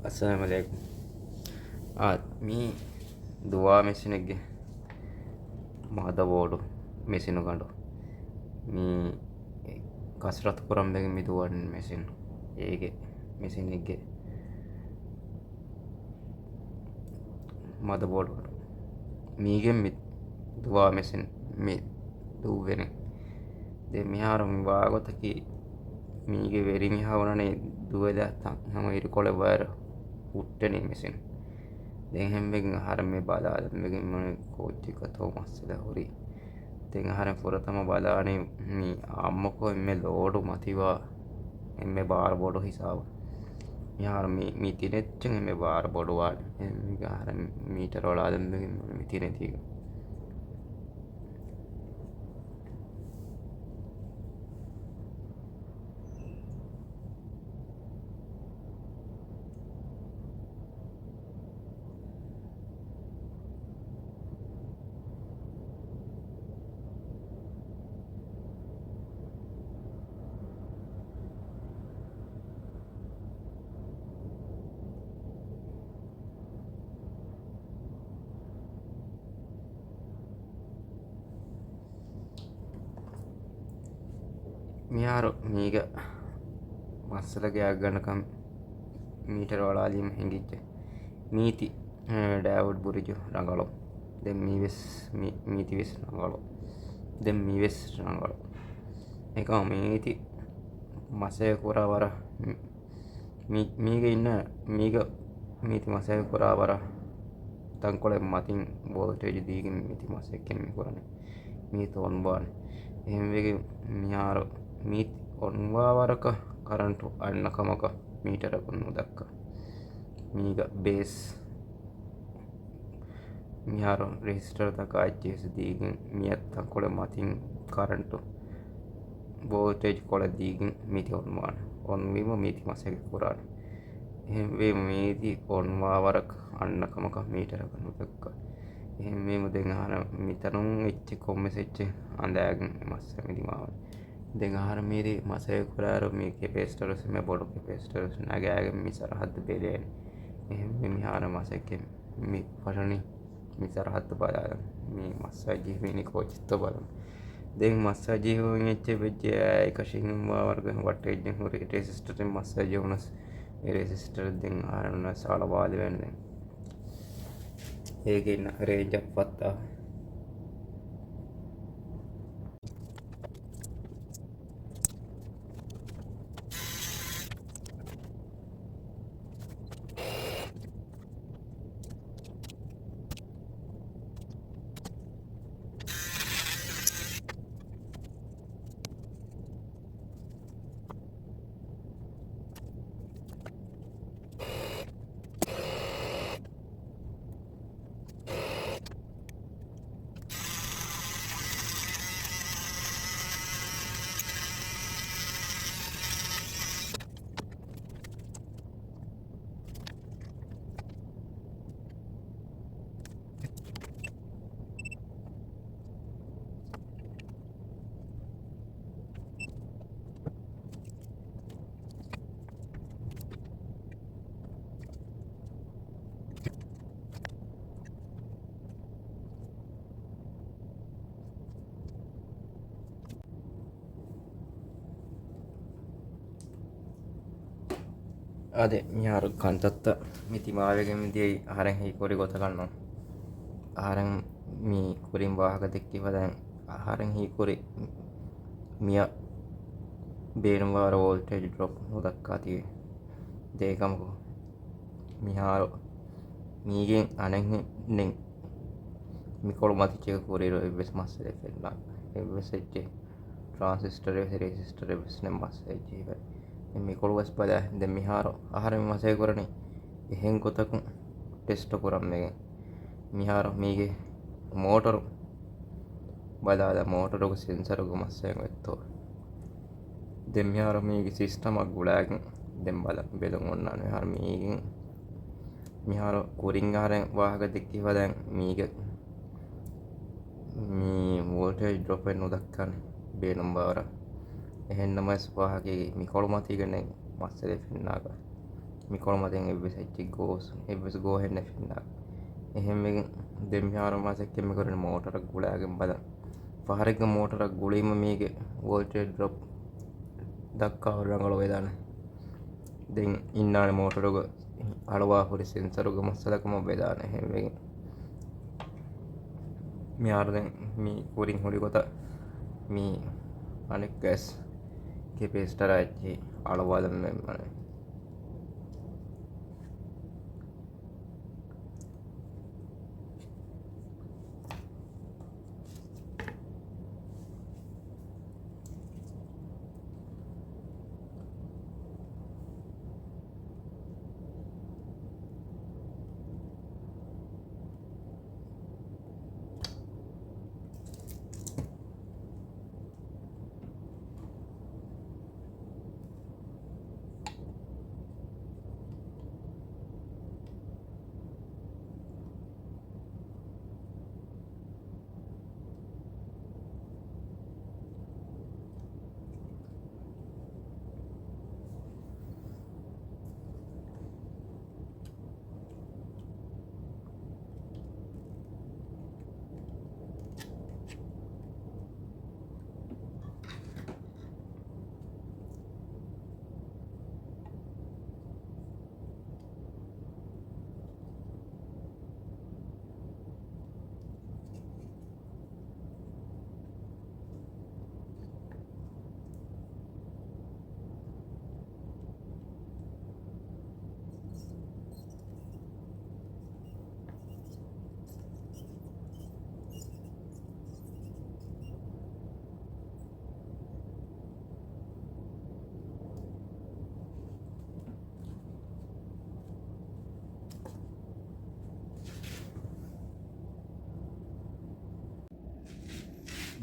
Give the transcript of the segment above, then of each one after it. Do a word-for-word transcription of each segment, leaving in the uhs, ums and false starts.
އައްސަލާމު ޢަލައިކުމް. އާ، މީ ދުވާ މެޝިނެއްގެ މަދަބޯޑު މެޝިނުގަނޑު. މީ ކަސްރަތު ކުރަން ވެގެން މި ދުވަން މެޝިން. އޭގެ މެޝިނެއްގެ މަދަބޯޑު. މީގެން މި ދުވާ މެޝިން މި ދުއްވެނީ. ދެން މިހާރު މި ވާގޮތަކީ މީގެ ވެރިމީހާ ބުނަނީ ދުވެލަ ތަން ހަމަ އިރުކޮޅެއް ވައިރަ ހުއްޓެނީ މެޝިން. ދެން ހެންވެގެން އަހަރެން މި ބަލާލަން ވެގެން މުޅި ކޯއްޗެއްގަތޯ މައްސަލަ ހުރީ. ދެން އަހަރެން ފުރަތަމަ ބަލާނީ މި އާއްމުކޮށް އެންމެ ލޯޑު މަތިވާ އެންމެ ބާރު ބޮޑު ހިސާބު. މިހާރު މި، މި ތިނެއްޗެއް އެންމެ ބާރު ބޮޑުވާނެ. އެ، މީގަ އަހަރެން މީޓަރު އަޅާލަން ވެގެން މި ތިނެތީގަ. މިހާރު މީގަ މައްސަލަގެ އަގަނޑަކަށް މީޓަރު އަޅާލީމަ ހިނގިއްޖެ. މީތި، އެ، ޑަޔޯޑް ބުރިޖު ރަނގަޅު. ދެން މީވެސް، މީ، މީތިވެސް ރަނގަޅު. ދެން މީވެސް ރަނގަޅު. އެކަމަ މީތި މަސައްކަތް ކުރާ ވަރަށް މި، މީ، މީގަ އިންނަ، މީގަ މީތި މަސައްކަތް ކުރާ ވަރަށް ތަންކޮޅެއް މަތިން ވޯލްޓޭޖް ދީގެން މީތި މަސައްކަތް މި ކުރަނީ. މީތި އޮންވާނެ. އެހެންވެގެން މިހާރު މީތި އޮންވާ ވަރަކަށް ކަރަންޓު އަންނަ ކަމަކަށް މީޓަރަކުން ނުދައްކާ. މީގަ ބޭސް މިހާރު ރެޖިސްޓަރުތަކާ އެއްޗެހި ދީގެން މިއަށް ތަންކޮޅެއް މަތިން ކަރަންޓު ވޯލްޓޭޖް ކޮޅެއް ދީގެން މީތި އޮންވާނެ. އޮންވީމަ މީތި މަސައްކަތް ކުރާނެ. އެހެންވީމަ މީތި އޮންވާ ވަރަކަށް އަންނަ ކަމަކަށް މީޓަރަކަށް ނުދައްކާ. އެހެންވީމަ ދެން އަހަރެން މިތަނުން އެއްޗެއް ކޮންމެސް އެއްޗެއް އަނދާގެން އެ މައްސަލަ މި ދިމާވަނީ. ދެން އަހަރެން މީތި މަސައްކަތް ކުރާއިރު މި ކެޕޭސިޓަރުސް އެންމެ ބޮޑު ކެޕޭސިޓަރުސް ނަގާގެން މި ސަރަހައްދު ބެލޭނެ. އެހެންވެ މިހާރު މަސައްކަތް މި ފަށަނީ މި ސަރަހައްދު ބަލާލަން. މި މައްސަލަ ޖެހިފައިނީ ކޯޗެއްތޯ ބަލަން. ދެން މައްސަލަ ޖެހިފައި އެއްޗެއް ވެއްޖެ އެކަށީގެން ވާވަރުގެ ވައްޓައިގެން ހުރި ރެޖިސްޓަރެއް މައްސަލަ ޖެހުނަސް އެ ރެޖިސްޓަރ ދެން އަހަރެން އަޅާލެވޭނެ ދެން. އޭގެ ރޭންޖަށް ފައްތާ. އާދެ، މިހާރު ކަންތައްތައް މި ތިމާވެގެން މިދިޔައީ އަހަރެން ހީކުރި ގޮތަކަށް ނޫން. އަހަރެން މި ކުރިން ވާހަކަ ދެއްކި ފަދައިން އަހަރެން ހީކުރި މިއަށް ބޭނުންވާވަރަށް ވޯލްޓޭޖް ޑްރޮޕް ނުދައްކާތީވެ. ދޭކަމަކު މިހާރު މީގެން އަނެއްހެން މިކޮޅު މަތިއްޗަކަށް ކުރިއިރު އެއްވެސް މައްސަލައެއް ފެންނާ. އެއްވެސް އެއްޗެއް ޓްރާންސިސްޓަރެއް ވެސް ރެޖިސްޓަރެއް ވެސް ނެތް މައްސަލައެއް ޖެހިފައި. ދެން މިކޮޅު ވެސް ބަލާ. ދެން މިހާރު އަހަރެން މަސައްކަތް ކުރަނީ އެހެން ގޮތަކުން ޓެސްޓު ކުރަން ވެގެން. މިހާރު މީގެ މޯޓަރު ބަލާލާ، މޯޓަރުގެ ސެންސަރުގެ މައްސަލައެއް އޮތްތޯ. ދެން މިހާރު މީގެ ސިސްޓަމަށް ގުޅާގެން ދެން ބަލަ، ބެލުން އޮންނާނެ. މިހާރު މީގެން، މިހާރު ކުރިން އަހަރެން ވާހަކަ ދެއްކި ފަދައިން މީގެ މި ވޯލްޓޭޖް ޑްރޮޕެއް ނުދައްކާނެ ބޭނުން ބާވަރަށް. އެހެން ނަމަވެސް ވާހަކައިގެ މިކޮޅު މަތީގަ ނެތް މައްސަލައެއް ފެންނާކަށް. މިކޮޅުމަތިން އެއްވެސް އެއްޗެއް ގޯސް، އެއްވެސް ގޯހެއް ނެފިންނާ. އެހެންވެގެން ދެން މިހާރު މަސައްކަތް މިކުރަނީ މޯޓަރަށް ގުޅާގެން ބަލަން. ފަހަރެއްގަ މޯޓަރަށް ގުޅީމަ މީގެ ވޯލްޓޭޖް ޑްރޮޕް ދައްކާ ރަނގަޅު ވެދާނެ. ދެން އިންނާނެ މޯޓަރުގަ އަޅުވާ ހުރި ސެންސަރުގަ މައްސަލަކަމަށް ވެދާނެ. އެހެންވެގެން މިހާރު ދެން މި ކުރިން ހުރި ގޮތަށް މި އަނެއް ގޭސް ކެޕޭސިޓަރާ އެއްޗެހި އަޅުވާލަން މެން ވާނެ.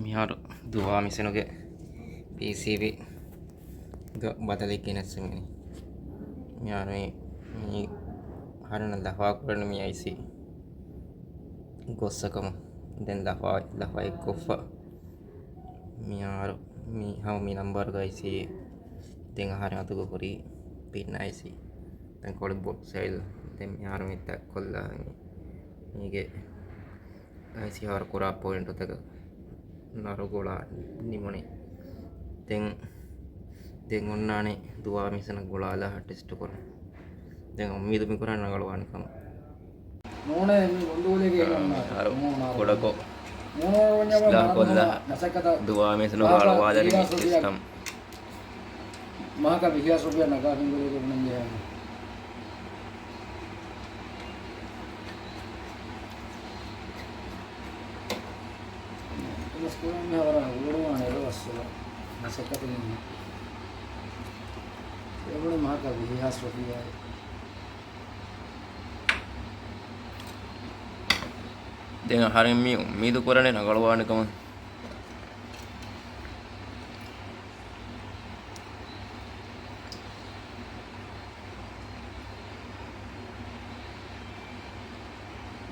މިހާރު ދުވާ މިސިނުގެ ޕީސީބީގަ ބަދަލެއް ގެނެސްފިނި. މިހާރު މި، މި އަހަރެންނަށް ލަފާ ކުރަނީ މި އައިސީ ގޮއްސަކަމު. ދެން ލަފާ، ލަފައެއް ކޮށްފަ. މިހާރު މި ހަމަ މި ނަންބަރުގަ އައިސީ ދެން އަހަރެން އަތުގަ ހުރީ ޕިން އައިސީ. ދެން ކޮޅި ބޯތް ސައިޑް. ދެން މިހާރު މި ތައްކޮށްލާ މީގެ އައިސީ ހާރު ކުރާ ޕޮއިންޓުތަކަށް ނަރު ގުޅާ ނިމުނީ. ދެން، ދެން އޮންނާނީ ދުވާ މިސިނަށް ގުޅާލާ ޓެސްޓު ކުރަން. ދެން އުއްމީދު މި ކުރާ ނަގަޅުވާނެ ކަމަށް. ނޫނޭ މި ގޮނޑުގުލޭގެ އަރު ކުޑަކޮށް އިސްލާހުކޮށްލާ ދުވާ މިސިނުގަ އަޅުވާލަނީ މި ސިސްޓަމް. މަހަކަށް ވިހި ހާސް ރުފިޔާ ނަގާފިން ގުޅޭގެ ބުނަން ޖެހޭނެ. އެ ސްކޫލުން މިހާ ވަރަށް އުޅުވާނެ އެ ދުވަސްވަރު މަސައްކަތުން އެ ބުނި މަހަކަށް ވިހި ހާސް ރުފިޔާ. ދެން އަހަރެން މި އުއްމީދު ކުރަނީ ނަގަޅުވާނެ ކަމަށް.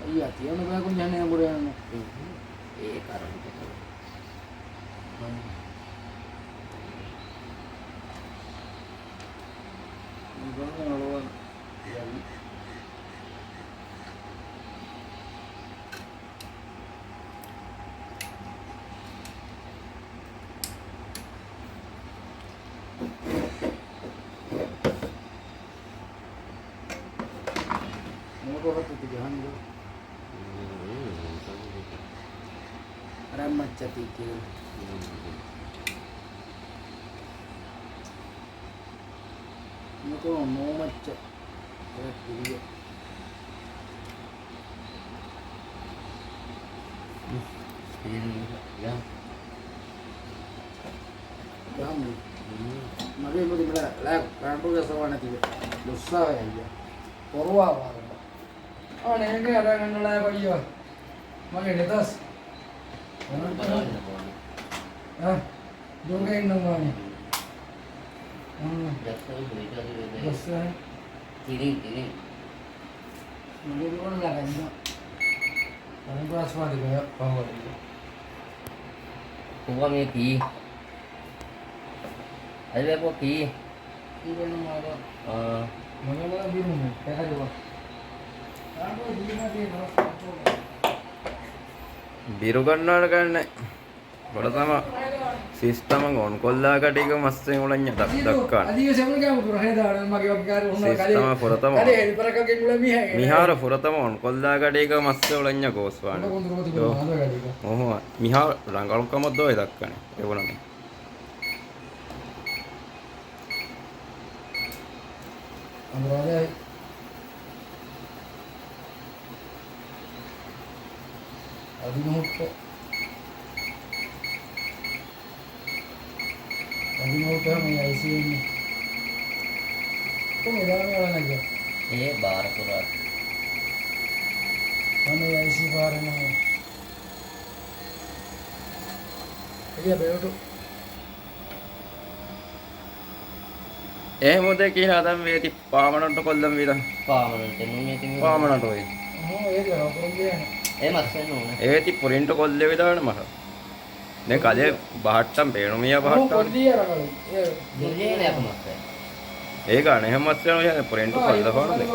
އައްޔާ، ތިޔަނު ބަޔަކުން ޖަހަނޭ އަނބުރޭ އަންނަ. އެ ކަރަންޓު. މި ގޮންނަ އަޅުވާ. މޯޓޯ ހައްތަ ތި ޖަހަން ދޯ؟ އަރަން މައްޗަށް ތި ކިޔުން. ނުކުމަ މޯ މައްޗަށް. އެ ކިރިޔަ. މަގޭ މުދި މިޅާ ލާ ކާންބޯގެ ސަވާނަ ތިބެ. ލުއްސާވެ އައްޔާ. ކޮރުވާ ވާރު. އާނ އެނގޭ އަރާގަނޑުޅާ ބައްޔޯ. މަގޭ ނެތަސް. އަ؟ ދޫގައި ނަން ވާނެ. އަ. ޖައްސަވި ހުރިކަލި ވެދެ. ޖައްސަވި. ތިރިން، ތިރިން. މަގޭ ދޫގަނޑު ލާގަންނަ. ކުއްވަ މީ ކީ؟ އަދި ބޭބޯ ކީ؟ ކީ ބޭނުން މާދޯ؟ އާ. ބިރުގަންނާނެ ގަންނެ. ފުރަތަމަ ސިސްޓަމަށް އޮންކޮށްލާ ގަޑީގަ މައްސެއް އުޅެންޏާ ދަ-، ދައްކާނެ. ސިސްޓަމަށް ފުރަތަމަ އޮންކޮށްލާ ގަޑީގަ މައްސެއް އުޅެންޏާ ގޯސްވާނެ. އޮހޮ، މިހާރު ރަނގަޅު ކަމަށް ދޯ ދައްކަނީ އެބުނަމޭ. އަނބުރާލާ އަދި ނުހުއްޓޭ. އަދި ނުހުއްޓޭ ހަމަ އައިސީ އިން. ކޮން އެދާމެ އަޅަނަގެ؟ އޭ ބާރަކުރާ. ހަމަ އައިސީ ފާރެއް ނަމަ. އެ ބެލޮޓު. އެހެން މުދެ ކިހިނެއް ހަދަން ވޭތި ޕާމަނަންޓު ކޮށްލަން ވީދާ؟ ޕާމަނަންޓެއް ނޫނޭތި މި. ޕާމަނަންޓު ވޭ. އެ މައްސައެއް ނޫނޭ. އޭތި ޕްރިންޓު ކޮށްލެވިދާނެ މަހަށް. ދެން ކަލޭ ބަހައްޓަން ބޭނުމިއްޔާ ބަހައްޓާނެ. ދެން ނޫނޭ އަކު މައްސައެއް. އޭގާ ނެހެން މައްސައެއް ނުވޭ ޕްރިންޓު ކޮށްލަފާނު ދެން.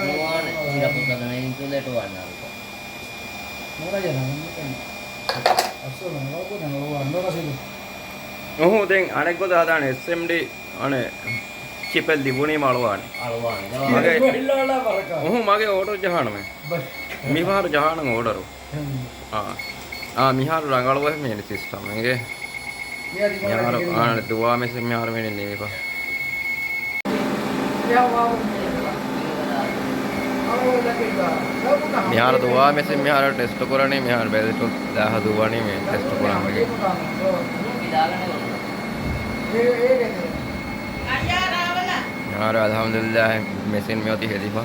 ނުވާނެ ހިރަކު ކަދަނަ އިންސުލޭޓު ވަންނާރުކަ. ނޫނޭ ނަމަ މިކަން. އަސްލު ނަމަ ނުވާނެ ރަސީދު. އުހު، ދެން އަނެއްގޮތަށް ހަދާނެ އެސްއެމްޑީ އަނެއް ޗިޕެއް ލިބުނީމަ އަޅުވާނެ. އަޅުވާނެ. މަގެ، އުހު، މަގެ އޯޑަރު ޖަހާނަމޭ. ބަސް. މިފަހަރު ޖަހާނަން އޯޑަރު. އާ. އާ، މިހާރު ރަނގަޅުވޭ މި ސިސްޓަމް އިނގޭ. މިހާރު އާނ ދުވާ މެސެޖް މިހާރު މި ނިމިފަ. މިހާރު ދުވާ މެސެޖް މިހާރު ޓެސްޓު ކުރަނީ، މިހާރު ބެލެޓު ދާހަ ދުވަނީ މި ޓެސްޓު ކުރަން ވެގެން. މިހާރު އަލްޙަމްދުލިއްލާހް މެސިން މިއޮތީ ހެދިފަ.